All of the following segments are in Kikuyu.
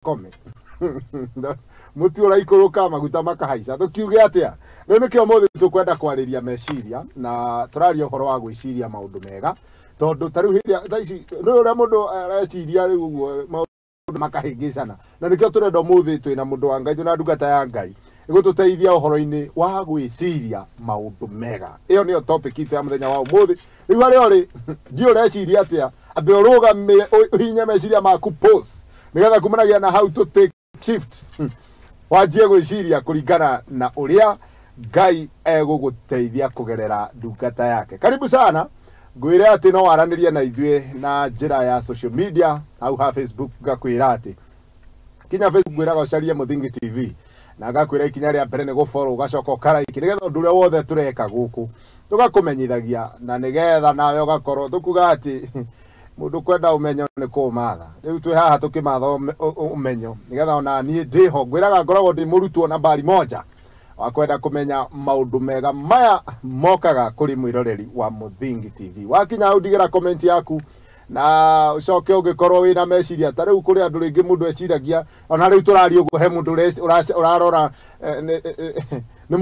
Kome muti ũraikũrũka maguta makahaica tũkiuge atĩa rĩu nĩkĩo ũmũthĩ tũkwenda kwarĩria meciria na tũraria ũhoro wa gwĩciria maũndũ mega tondũ ta rĩu hĩndĩ thaa ici nĩ ũrĩa mũndũ areciria rĩu ũguo maũndũ makahĩngĩcana na nĩkĩo tũrenda ũmũthĩ twĩna mũndũ wa Ngai twĩna ndungata ya Ngai ĩgũtũteithia ũhoro-inĩ wa gwĩciria maũndũ mega. Ĩyo nĩyo topic itũ ya mũthenya wa ũmũthĩ. Rĩu harĩa ũrĩ ndiũ ũreciria atĩa, ambe ũrũgame ũhinye meciria maku pause nĩgetha kumanagia na hau tũ take shift wanjie gwĩciria kũringana na ũrĩa Ngai egũgũteithia kũgerera ndungata yake. Karibu sana, ngwĩre atĩ no waranĩrie na ithuĩ na njĩra ya social media hau ha Facebook. Ngakwĩra atĩ kinya Facebook ngwĩraga ũcarie Mũthingi TV na ngakwĩra ikinya rĩa mbere nĩ gũfollow ũgacoka ũkaraiki nĩgetha ũndũ ũrĩa wothe tũreka gũkũ tũgakũmenyithagia na nĩgetha nawe ũgakorwo tũkuga atĩ mũndũ kwenda ũmenyo nĩ kũũmatha. Rĩu twĩ haha tũkĩmatha ũmenyo nĩgetha ona niĩ ndĩho ngwĩraga ngoragwo ndĩ mũrutwo nambari moja wa kwenda kũmenya maũndũ mega maya mokaga kũrĩ mwĩroreri wa Mũthingi TV. Wakinya hau ndigĩra comment yaku na ũcoke ũngĩkorwo wĩna meciria ta rĩu kũrĩ andũ rĩngĩ mũndũ eciragia ona rĩu tũraria ũguo he mũndũ ũrarora nĩ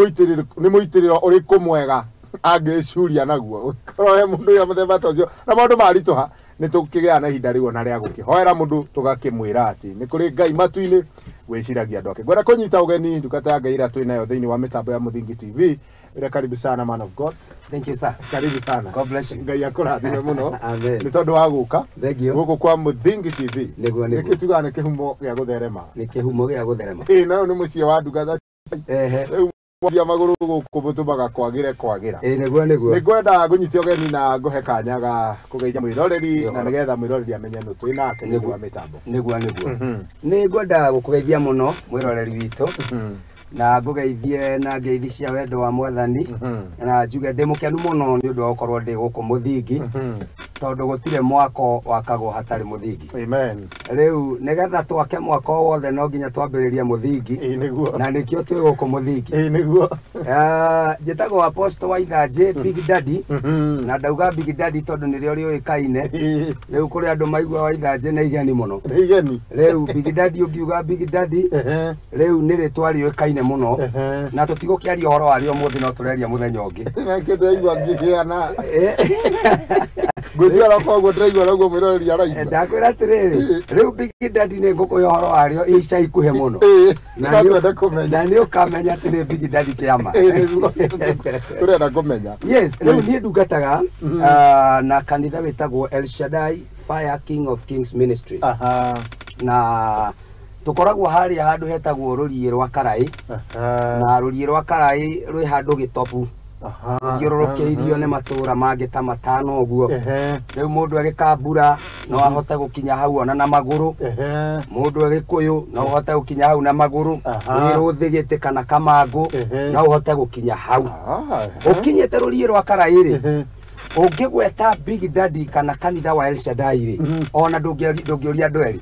mũitĩrĩro ũrĩkũ mwega angĩcuria naguo. Ũngĩkorwo he mũndũ ya mũthemba ta ũcio na maũndũ maritũha nĩ tũkĩgĩa na ihinda rĩu ona rĩa gũkĩhoera mũndũ tũgakĩmwĩra atĩ nĩ kũrĩ Ngai matu-inĩ wĩciragia andũ ake. Ngwenda kũnyita ũgeni ndungata ya Ngai ĩrĩa twĩ nayo thĩinĩ wa mĩtambo ya Mũthingi TV. Ĩrĩa karibu sana man of God. Thank you sir. Karibu sana. God bless you. Ngai akũrathime mũno. Amen. Nĩ tondũ wa gũka. Thank you. Gũkũ kwa Mũthingi TV. Nĩguo nĩguo. Nĩkĩ tugaga nĩ kĩhumo gĩa gũtherema. Nĩ kĩhumo gĩa gũtherema. Ĩĩ nayo nĩ mũciĩ wa ndungata. Ehe. Rĩu mwambia magũrũ gũkũ mũtũmaga kwagĩre kwagĩra. Ĩĩ nĩguo nĩguo. Nĩ ngwenda ngũnyite ũgeni na ngũhe kanya ga kũgeithia mwĩroreri na nĩgetha mwĩroreri amenye nũ twĩ nake thĩinĩ wa mĩtambo. Nĩguo nĩguo. Nĩ ngwenda gũkũgeithia mũno mwĩroreri witũ. Na ngũgeithie na ngeithi cia wendo wa Mwathani na njuge ndĩ mũkenu mũno nĩ ũndũ wa gũkorwo ndĩ gũkũ Mũthingi tondũ gũtirĩ mwako wakagwo hatarĩ mũthingi. Amen. Rĩu nĩgetha twake mwako wothe no nginya twambĩrĩrie mũthingi. Ĩĩ nĩguo. Na nĩkĩo twĩ gũkũ Mũthingi. Ĩĩ nĩguo. Njĩtagwo Apostle Waithanjĩ Big Daddy na ndauga Big Daddy tondũ nĩrĩo rĩũĩkaine. Rĩu kũrĩ andũ maigua Waithanjĩ nĩ igeni mũno. Nĩ igeni. Rĩu Big Daddy ũngiuga Big Daddy rĩu nĩ rĩtwa rĩũĩkaine mũno na tũtigũkĩaria ũhoro warĩo ũmũthĩ no tũreria mũthenya ũngĩ. Nake ndĩraigua ngĩgĩa ngwĩtia koguo ndĩraigua noguo mwĩroreri araigua. Ndakwĩra atĩrĩrĩ rĩu Big Daddy nĩ ngũkũhe ũhoro warĩo ica ikuhĩ mũno na twende kũmenya na nĩ ũkamenya atĩ nĩ Big Daddy kĩama. Tũrenda kũmenya. Yes, rĩu niĩ ndungataga na kanitha wĩtagwo El Shaddai Fire King of Kings Ministry. Na tũkoragwo harĩa handũ hetagwo Rũriĩ rwa Karaĩ na Rũriĩ rwa Karaĩ rwĩ handũ gĩtobu thiũrũrũkĩirio nĩ matũra mangĩ ta matano ũguo. Rĩu mũndũ agĩkambura no ahote gũkinya hau ona na magũrũ, mũndũ agĩkũyũ no ahote gũkinya hau na magũrũ, wĩ Rũthĩgĩtĩ kana Kamangũ no ũhote gũkinya hau. Ũkinyĩte Rũriĩ rwa Karaĩ rĩ ũngĩgweta Big Daddy kana kanitha wa El Shaddai rĩ ona ndũngĩũria andũ erĩ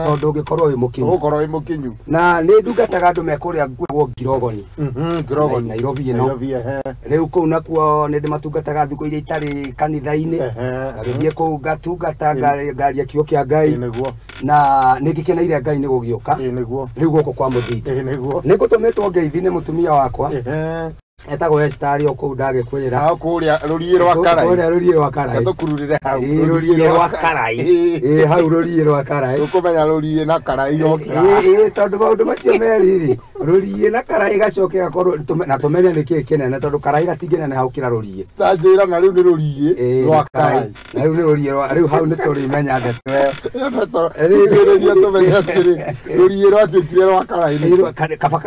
tondũ ũngĩkorwo wĩ mũkinyu. Ũgũkorwo wĩ mũkinyu. Na nĩ ndungataga andũ me kũrĩa gwĩtagwo Ngirogoni. Ngirogoni. Nairobi ĩno. Rĩu kũu nakuo nĩ ndĩmatungataga thikũ iria itarĩ kanitha-inĩ. Ngagĩthiĩ kũu ngatungata ngaria kiugo kĩa Ngai. Na nĩ ngĩkeneire Ngai nĩ gũgĩũka. Rĩu gũkũ kwa Mũthingi. Nĩ ngũtũmĩtwo ngeithi nĩ mũtumia wakwa. Etagwo Esther arĩ o kũu ndagĩkwĩra. Hau kũrĩa Rũriĩ rwa Karaĩ. Kũrĩa Rũriĩ rwa Karaĩ. Tũkururĩre hau. Rũriĩ rwa Karaĩ. Ĩĩ hau Rũriĩ rwa Karaĩ. Tũkũmenya Rũriĩ na Karaĩ yokĩra. Ĩĩ tondũ maũndũ macio merĩ rĩ Rũriĩ na Karaĩ gacoke gakorwo na tũmenye nĩ kĩĩ kĩnene tondũ Karaĩ gatingĩneneha gũkĩra Rũriĩ. Ta njĩra na rĩu nĩ Rũriĩ rwa Karaĩ. Na rĩu nĩ Rũriĩ rwa rĩu hau nĩ tũrĩmenya ndeto ĩyo. Tũrĩria tũmenye atĩrĩ Rũriĩ rwatuĩkire rwa Karaĩ.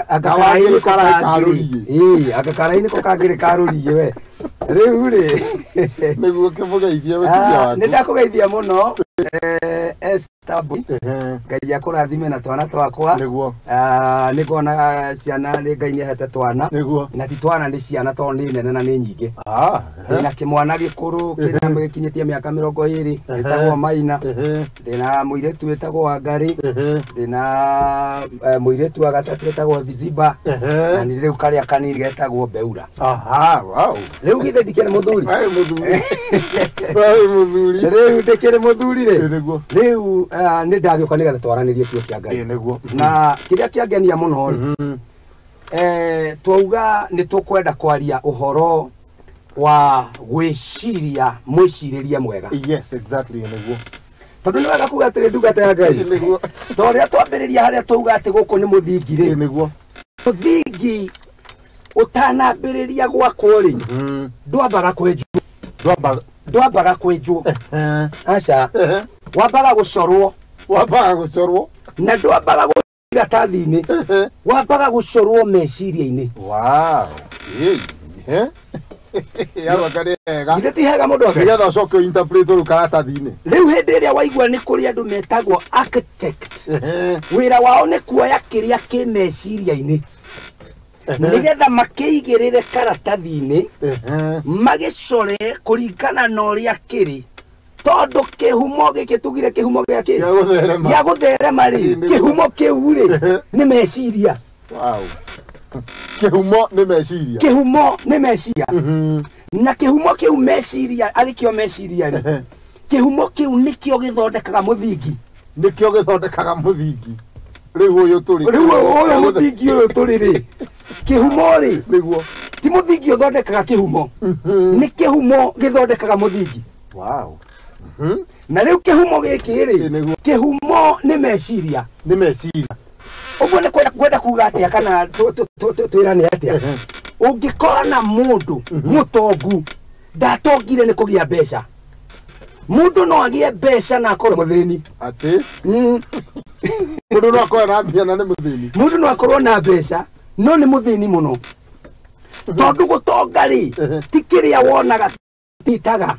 Anga Karaĩ nĩko kangĩrĩ. Ĩĩ anga Karaĩ nĩko kangĩrĩ ka Rũriĩ we. Rĩu rĩ nĩguo kĩmũgeithie mũtumia waku. Nĩ ndakũgeithia mũno Esther Ngai akũrathime na twana twakwa. Nĩguo. Nĩ ngona ciana nĩ Ngai nĩ ahete twana. Nĩguo. Na ti twana nĩ ciana tondũ nĩ nene na nĩ nyingĩ. Ndĩna kĩmwana gĩkũrũ kĩrĩa gĩkinyĩtie mĩaka 20 gĩtagwo Maina. Ndĩna mũirĩtu wĩtagwo Wangari. Ndĩna mũirĩtu wa gatatũ wĩtagwo Viziba. Na nĩ rĩu karĩa kanini getagwo Beura. Wow. Rĩu githĩ ndikĩrĩ mũthuri? Wĩ mũthuri. Wĩ mũthuri. Rĩu ndĩkĩrĩ mũthuri rĩ. Nĩguo. Rĩu Nĩ ndagĩũka nĩgetha twaranĩrie kiugo kĩa Ngai. Nĩguo. Na kĩrĩa kĩangenia mũno rĩ, twauga nĩ tũkwenda kwaria ũhoro wa gwĩciria mwĩcirĩrie mwega. Yes, exactly, nĩguo. Tondũ nĩ wega kuga atĩrĩ ndungata ya Ngai. Nĩguo. Ta ũrĩa twambĩrĩria harĩa twauga atĩ gũkũ nĩ mũthingi rĩ. Nĩguo. Mũthingi ũtanambĩrĩria gwakwo rĩ, ndwambaga kwenjwo. Ndwambaga kwenjwo. Aca. Wambaga gũcorwo. Wambaga gũcorwo. Na ndwambaga iratathi-inĩ. Wambaga gũcorwo meciria-inĩ. Wow. Githĩ ti hega mũndũ wa Ngai? Nĩgetha ũcoke ũinterpret rĩu karatathi-inĩ. Rĩu hĩndĩ ĩrĩa waigua nĩ kũrĩ andũ metagwo architect, wĩra wao nĩ kuoya kĩrĩa kĩ meciria-inĩ nĩgetha makĩigĩrĩre karatathi-inĩ, magĩcore kũringana na ũrĩa kĩrĩ. Tondũ kĩhumo gĩkĩ tugire kĩhumo gĩa kĩ? Gĩa gũtherema rĩ, kĩhumo kĩu rĩ nĩ meciria. Wow. Kĩhumo nĩ meciria. Kĩhumo nĩ meciria. Na kĩhumo kĩu meciria, arĩ kĩo meciria rĩ, kĩhumo kĩu nĩkĩo gĩthondekaga mũthingi. Nĩkĩo gĩthondekaga mũthingi. Rĩu ũyũ tũrĩ. Rĩu ũyũ mũthingi ũyũ tũrĩ rĩ, kĩhumo rĩ, nĩguo. Ti mũthingi ũthondekaga kĩhumo. Nĩ kĩhumo gĩthondekaga mũthingi. Wow. Na rĩu kĩhumo gĩkĩ rĩ, kĩhumo nĩ meciria. Nĩ meciria. Ũguo nĩ kwenda kuga atĩa kana twĩrane atĩa? Ũngĩkora na mũndũ mũtongu ndatongire nĩ kũgĩa mbeca. Mũndũ no agĩe mbeca na akorwo mũthĩni. Atĩ? Mũndũ no akorwo na mbia na nĩ mũthĩni. Mũndũ no akorwo na mbeca no nĩ mũthĩni mũno. Tondũ gũtonga rĩ, ti kĩrĩa wonaga titaga.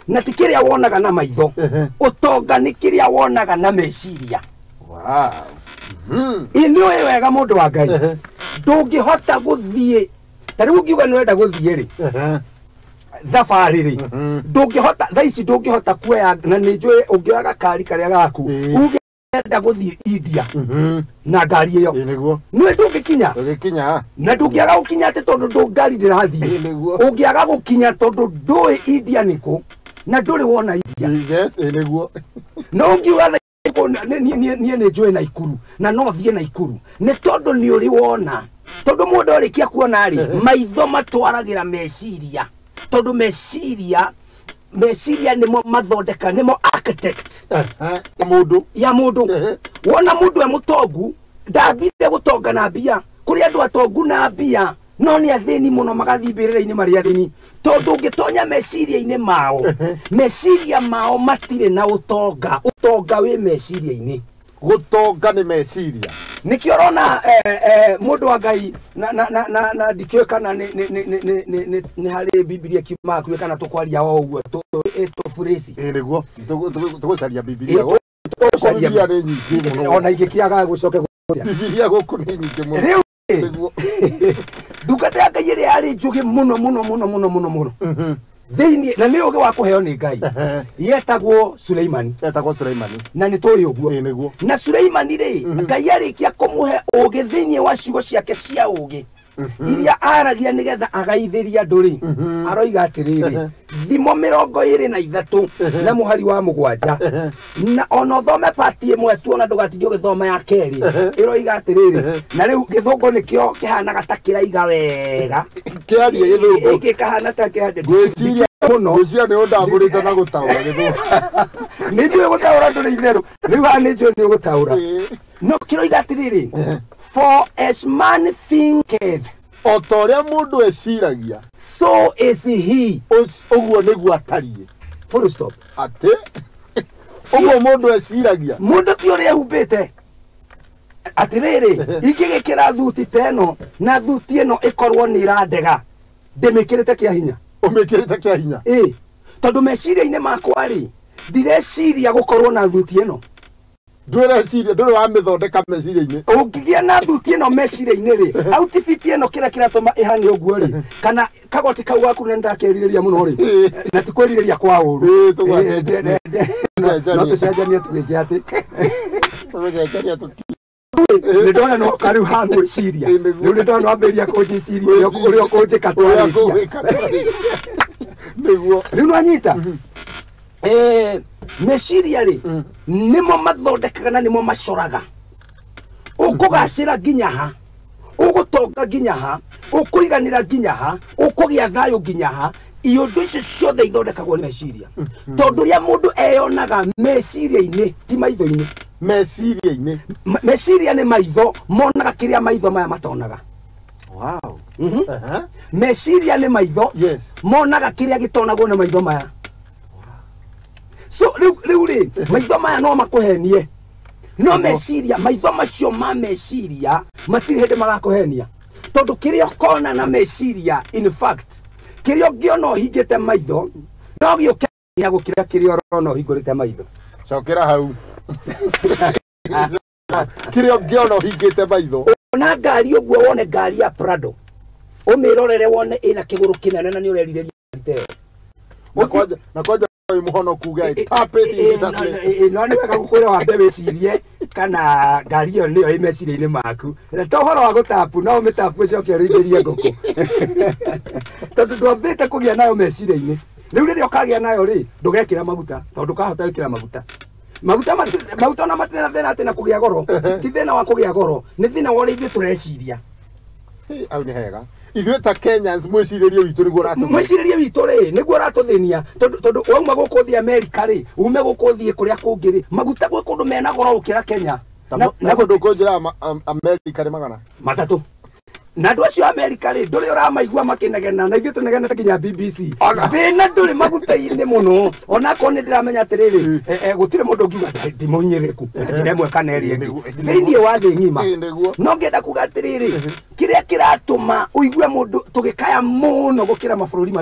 Na ti kĩrĩa wonaga na maitho. Ũtonga nĩ kĩrĩa wonaga na meciria. Wow. Ĩ nĩ ũĩ wega mũndũ wa Ngai. Ndũngĩhota gũthiĩ. Ta rĩu ũngiuga nĩ ũrenda gũthiĩ rĩ, thabarĩ rĩ, ndũngĩhota, thaa ici ndũngĩhota kuoya, na nĩ njũĩ ũngĩoya gakari karĩa gaku, uge ũrenda gũthiĩ India na ngari ĩyo. Nĩguo. Nĩwe ndũngĩkinya. Ndũngĩkinya. Na ndũngĩaga gũkinya atĩ tondũ ndũ ngari ndĩrathiĩ. Nĩguo. Ũngĩaga gũkinya tondũ ndũĩ India nĩkũ, na ndũrĩ wona India. Yes, nĩguo. No ũngiuga niĩ nĩ njũĩ Naikuru, na no thiĩ Naikuru, nĩ tondũ nĩ ũrĩ wona. Tondũ mũndũ arĩkia kuona rĩ, maitho matwaragĩra meciria. Tondũ meciria nĩmo mathondeka, nĩmo architect ya mũndũ. Ya mũndũ. Wona mũndũ e mũtongu, ndambire gũtonga na mbia. Kũrĩ andũ atongu na mbia, no nĩ athĩni mũno magathiĩ mbĩrĩra-inĩ marĩ athĩni. Tondũ ũngĩtonya meciria-inĩ mao, meciria mao matirĩ na ũtonga. Ũtonga wĩ meciria-inĩ. Gũtonga nĩ meciria. Nĩkĩo ũrona mũndũ wa Ngai na ndikĩũĩ kana nĩ harĩ Bibilia kiuma hakuhĩ kana tũkwaria o ũguo tũburĩci. Nĩguo. Tũgũcaria Bibilia. Bibilia nĩ nyingĩ mũno. Ona ingĩkĩaga gũcoke gũcaria. Bibilia gũkũ nĩ nyingĩ mũno. Rĩu ndungata ya Ngai ĩrĩa yarĩ njũgĩ mũno mũno mũno mũno mũno mũno thĩinĩ, na nĩ ũgĩ wa kũheo nĩ Ngai, yetagwo Suleimani. Yetagwo Suleimani. Na nĩ tũĩ ũguo. Nĩguo. Na Suleimani rĩ, Ngai arĩkia kũmũhe ũgĩ thĩinĩ wa ciugo ciake cia ũgĩ iria aragia nĩgetha agaithĩrie andũ rĩ, aroiga atĩrĩrĩ, thimo 23 na mũhari wa 7, na ona ũthome pati ĩmwe tu ona ndũgatinde ũgĩthoma ya kerĩ, ĩroiga atĩrĩrĩ, na rĩu gĩthũngũ nĩkĩo kĩhanaga ta kĩraiga wega. Kĩarie gĩthũngũ. Gĩkĩ kahana ta kĩhande. Ngwĩciria mũno. Ngwĩciria nĩ ũndambũrĩte na gũtaũra gĩthũngũ. Nĩ njũĩ gũtaũra ndũrĩ itherũ. Rĩu haha nĩ njũĩ nĩ ũgũtaũra. No kĩroiga atĩrĩrĩ, for as man thinketh, o ta ũrĩa mũndũ eciragia, so is he. Ũguo nĩguo atariĩ. Full stop. Atĩ ũguo mũndũ eciragia. Mũndũ ti ũrĩa ehumbĩte. Atĩrĩrĩ, ingĩgĩkĩra thuti ta ĩno na thuti ĩno ĩkorwo nĩ ĩrandega, ndĩmĩkĩrĩte kĩa hinya. Ũmĩkĩrĩte kĩa hinya? Ĩ, tondũ meciria-inĩ makwa rĩ, ndireciria gũkorwo na thuti ĩno. Ndũreciria, ndũrĩ wamĩthondeka meciria-inĩ. Ũngĩgĩa na thuti ĩno meciria-inĩ rĩ, outfit ĩno kĩrĩa kĩratũma ĩhane ũguo rĩ, kana kagoti kau gaku nĩ ndakĩrirĩria mũno rĩ, na ti kwĩrirĩria kwa ũru. Tũgũcenjania. No tũcenjanie tũgĩke atĩ. Tũgũcenjania tũki. Nĩ ndona no karĩu ha gwĩciria. Rĩu nĩ ndona wambĩrĩria kũnjĩciria ũrĩa ũkũnjĩka twarĩkia. Nĩguo. Rĩu nĩwanyita? Meciria rĩ nĩmo mathondekaga na nĩmo macoraga. Ũkũgacĩra nginya ha, ũgũtonga nginya ha, ũkũiganĩra nginya ha, ũkũgĩa thayũ nginya ha. Iũndũ icio ciothe ithondekagwo nĩ meciria. Tondũ rĩa mũndũ eyonaga meciria-inĩ ti maitho-inĩ. Meciria-inĩ. Meciria nĩ maitho monaga kĩrĩa maitho maya matonaga. Wow. Meciria nĩ maitho monaga kĩrĩa gĩtonagwo nĩ maitho maya. So rĩu rĩ maitho maya no makũhenie. No meciria, maitho macio ma meciria matirĩ hĩndĩ magakũhenia. Tondũ kĩrĩa ũkona na meciria, in fact, kĩrĩa ũngĩona ũhingĩte maitho no gĩũke gũkĩra kĩrĩa ũrona ũhingũrĩte maitho. Cokera hau. Kĩrĩa ũngĩona ũhingĩte maitho. Ona ngari ũguo wone ngari ya Prado, ũmĩrorere wone ĩna kĩgũrũ kĩnene na nĩ ũrerirĩria ĩyo. Na kwanja ũyũ mũhonoku uge, tap it in Jesus name. No nĩ wega gũkwĩra wambe wĩcirie kana ngari ĩyo nĩyo ĩ meciria-inĩ maku. Na to ũhoro wa gũtapu, no ũmĩtapu ũcoke ũrĩithĩrie ngũkũ. Tondũ ndwambĩte kũgĩa nayo meciria-inĩ. Rĩu rĩrĩa ũkagĩa nayo rĩ, ndũgekĩra maguta, tondũ ndũkahota gwĩkĩra maguta. Maguta maguta ona matirĩ na thĩna atĩ na kũgĩa goro. Ti thĩna wa kũgĩa goro, nĩ thĩna wa ũrĩa ithuĩ tũreciria. Hau nĩ hega. Ithuĩ ta Kenyans mwĩcirĩrie witũ nĩguo ũratũthĩnia. Mwĩcirĩrie witũ rĩ nĩguo ũratũthĩnia. Tondũ wauma gũkũ ũthiĩ Amerika rĩ, ume gũkũ ũthiĩ kũrĩa kũngĩ rĩ, maguta gwĩ kũndũ mena goro gũkĩra Kenya. Na kũndũ kũnjĩra Amerika nĩ magana matatũ. Na andũ acio Amerika rĩ, ndũrĩ ũramaigua makĩnegena, na ithuĩ tũnegenete nginya BBC. Thĩna ndũrĩ maguta-inĩ mũno. Onakorwo nĩ ndĩramenya atĩrĩrĩ, gũtirĩ mũndũ ũngiuga ndimũhinyĩrĩrĩku na njĩra ĩmwe kana ĩrĩa ĩngĩ thĩinĩ wa thĩ ng'ima. No ngĩenda kuga atĩrĩrĩ, kĩrĩa kĩratũma ũigue mũndũ tũgĩkaya mũno gũkĩra mabũrũri marĩa